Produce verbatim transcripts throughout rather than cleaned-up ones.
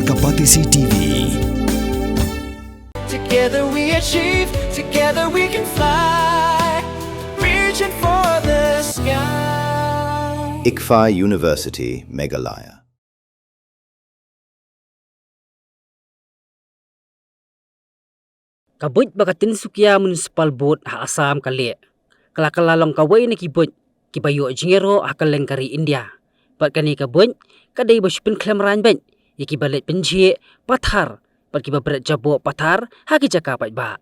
Ka Batesi T V. Together we achieve, together we can fly, reaching for the sky. ICFAI University, Meghalaya. Ka buit ba ka Tinsukia Municipal Board ha Assam ka leh, ka la, ka la long kawei na ki buit kiba ïoh jingïaroh ha kylleng ka ri India. Bad kane ka buit ka dei ba shu pynkhlem rain beit ïa kiba leit pynjhieh pathar bad kiba bret jaboh pathar ha ki jaka paidbah.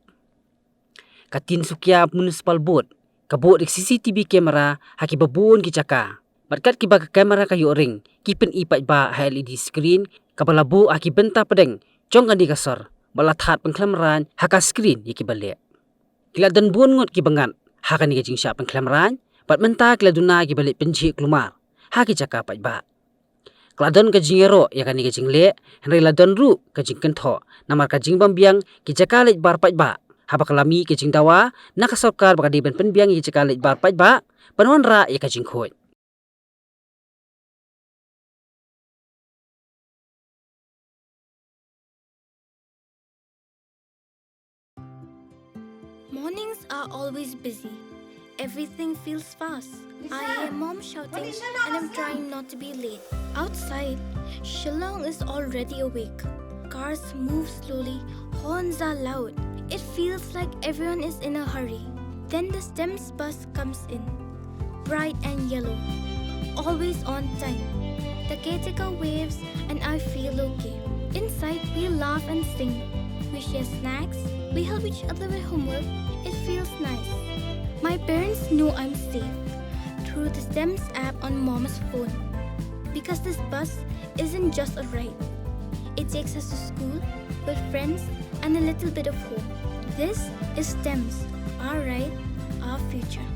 Ka Tinsukia Municipal Board ka buh da ki C C T V camera ha kiba bun ki jaka. Bad kat kiba ka camera ka ïoh ring, ki pyni paidbah ha L E D screen kaba la buh ha ki bynta pdeng jong kane ka sor, bad la thad pynkhlem rain ha ka screen ïa kiba leh. Ki la don bun ngut kiba ngat ha kane ka jingshah pynkhlem rain, bad mynta ki la duna kiba leit pynjhieh kulmar ha ki jaka paidbah. Ka la don ka jingïaroh ïa kane ka jingleh, hynrei la don ruh ka jingkynthoh namar ka jingbym biang ki jaka leit bar paidbah, haba ka la mih ka jingdawa na ka sorkar ba ka dei ban pynbiang ïa ki jaka leit bar paidbah ban wanrah ïa ka jingkhuid. Mornings are always busy. Everything feels fast. I hear mom shouting and I'm trying not to be late. Outside, Shillong is already awake. Cars move slowly, horns are loud. It feels like everyone is in a hurry. Then the STEMS bus comes in, bright and yellow, always on time. The caretaker waves and I feel okay. Inside, we laugh and sing. We share snacks. We help each other with homework. It feels nice. My parents know I'm safe through the STEMS app on mom's phone. Because this bus isn't just a ride. It takes us to school, with friends, and a little bit of hope. This is STEMS, our ride, our future.